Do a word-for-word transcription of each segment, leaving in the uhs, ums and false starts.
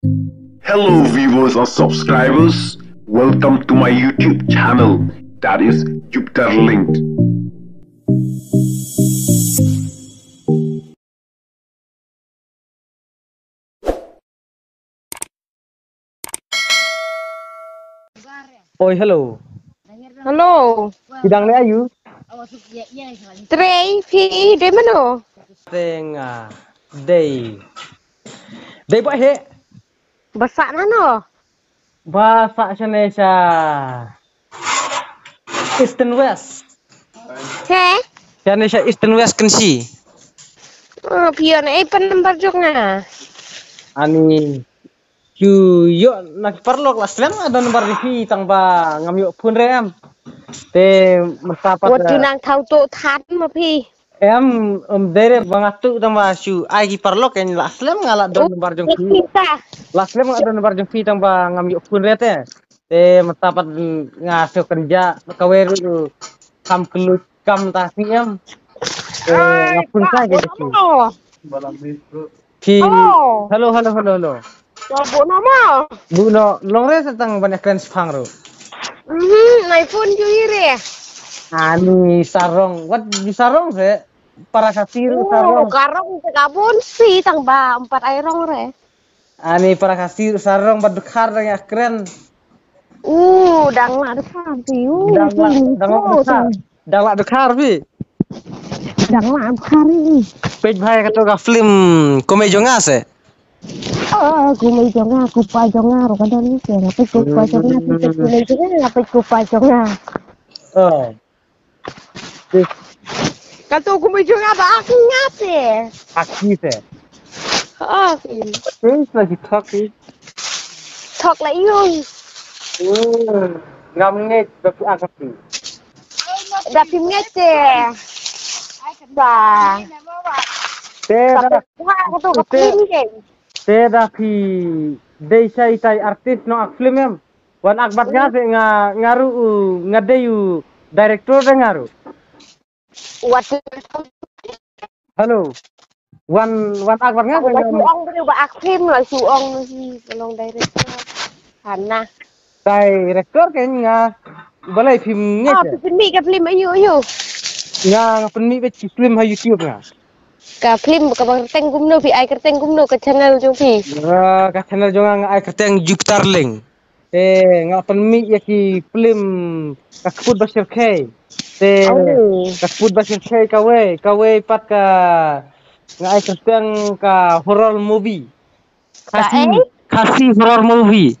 Hello viewers and subscribers, welcome to my YouTube channel, that is Jupiter Linked. Oi, hello. Hello. Phi dang leh aïu? Trei, phi dei mano? Teng ah, dei. Dei ba he. Ba sah nano? Ba sah shane sha Eastern West. He? Shane sha Eastern West Kynshi. Oh, phi ïoh na ei pat number jong nga? Ani shu ïoh na ki paralok, la slem nga don number jong phi tang ba ngam ïoh phone re em. Te mynta pat, wat ju nang thaw to than ma phi. Em, em, dei re ba nga tuh tang ba shu ai ki paralok, la slem nga la don number jong phi. La slem nga don number jong phi tang ba ngam ïoh phone re te. Te mynta pat nga shu kynjah kawei ruh kam kylluid kam ta sngewthuh em. Te nga phone kai ka jong phi. Phi. Oh. Hello, hello, hello, hello. Buh noh mo? Buh noh, long re sa tang ban ïakren shaphang ruh. Mhm, nai phone ju ï re. Ani sarong, wat ju sarong se. Para Khasi ruh sarong. Ka rong te ka bun shi tang ba em pat ai rong re. Ani para Khasi ruh sarong bad dkhar dang ïakren. U, dang lah dkhar phi. U, dang lah dkhar. Dang lah dkhar phi. Dang lah dkhar phi. Peit bha ïa kato ka film Kumei Jong Nga se. Ah, Kumei Jong Nga, Kupa Jong Nga, ruh ka don ni se. Nga peit Kupa Jong Nga, peit Kumei Jong Nga, nga peit Kupa Jong Nga. Oh. Kato Kumei Jong Nga ba ak nga se. Ak phi se. Ah, phi. Phi lagi thok phi. Thok la ïoh. Hmm. Ngam ngeit ba phi ak phi. Da phi ngeit te. Ba. Te da. Te da phi dei shai tai artist nong ak film em. Wan ak bad nga se nga, nga ruh u nga dei u director de nga ruh. Wat. Hello. Wan, wan ak bad nga se nga. Ong briew ba ak film la shu ong hi long director. Hana. Director ke nga balei film ngi. Ah, pynmih ka film aïu aïu. Nga, nga pynmih bad ki film ha YouTube nga. Ka film kaba kyrteng kumno phi ai kyrteng kumno ka channel jong phi. Ah, ka channel jong nga nga ai kyrteng Jupiter Link. Te nga pynmih ïa ki film ka kput ba shyrkhei. Te ka kput ba shyrkhei kawei, kawei pat ka nga ai kyrteng ka horror movie. Khasi, Khasi horror movie.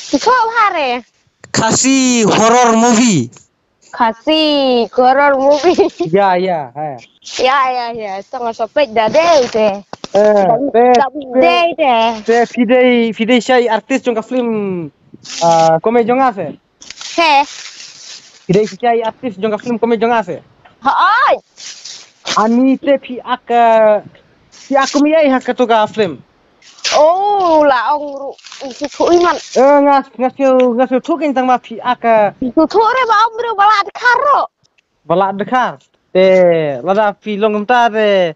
Ki kho hare. Khasi horror movie. Khasi horror movie. Ya, ya, ha. Ya, ya, ya. Tang sa peit da dei te. Eh, te, te, te, phi dei, phi dei shai artist jong ka film, ah, Kumei Jong Nga se. He. Phi dei shai artist jong ka film Kumei Jong Nga se. Hooid. Ani te phi ak, phi ak kum ïa ha kato ka film. Oh, la ong ruh. Shu thuh i man. Eh, nga, nga shu, nga shu thuh kein tang ma phi ak. Shu thuh re ba ong ruh ba la dkhar ruh. Ba la dkhar. Te lada phi long kumta te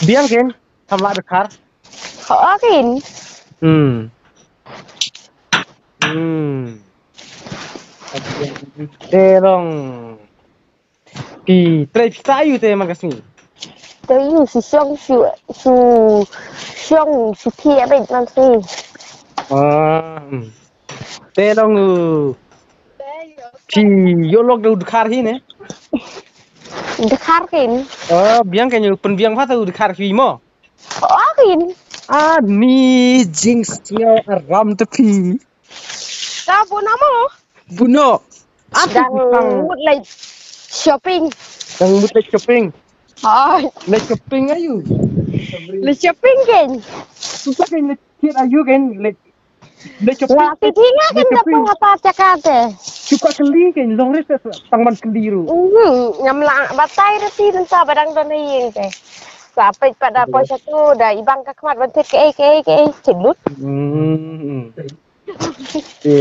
biang kein kam la dkhar. Ho kein. Hmm. Hmm. Te long. Phi trei phi sa aïu te man ka sngi. Te aïu shu shong shu shu shong shu phi abit man sngi. Ah. Te long u. Phi ïoh lok da u dkhar hi ne. Dkhar kein. Oh, biang kein u pynbiang pha te u dkhar hi mo. Oh kein. Ah, ni jingsngew aram te phi. Ka buh noh mo. Buh noh. Atu dang mut leit shopping. Dang mut leit shopping. Hai. Leit shopping aïu. Leit shopping kein. Susah kein leit kit aïu kein leit. Leit shopping. Wah, ti tinga kein da pang apa cakate. Suka keli kein long res tang man keli ru. Ngam lah batai reti nta badang don ïing te. Sa peit pat da poi satu da ibang ka khmat ban tit ke ke ke chidut. Hmm. Te.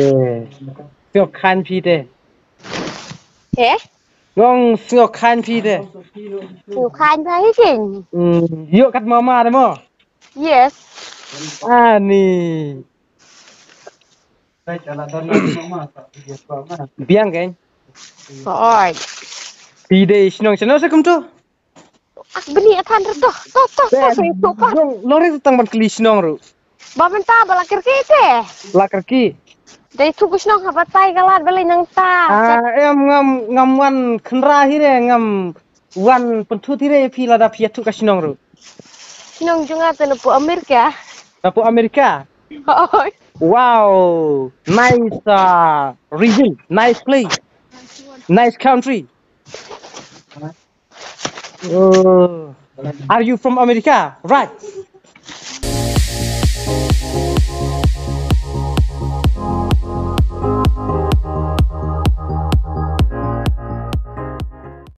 Sngewkhan phi te. He? Ngong sngewkhan phi te. Sngewkhan phi hi kein. Hmm, ïoh kat mama te mo. Yes. Ani. Biang kan? Oi. Phi dei shnong shnong sa kumtu? Ak bini atan rdo. To to to to to pa. Long long ri tang ban kli shnong ru. Ba mynta ba la kyrki te. La kyrki. Dei tu ku shnong ha batai galat ba le nang ta. Ah em ngam ngam wan khnra hi re ngam wan pynthu hi re phi lada phi atu ka shnong ru. Shnong jong nga te na pu Amerika. Na pu Amerika. Oi. Wow, nice uh, region, nice place, nice country. Uh, are you from America? Right.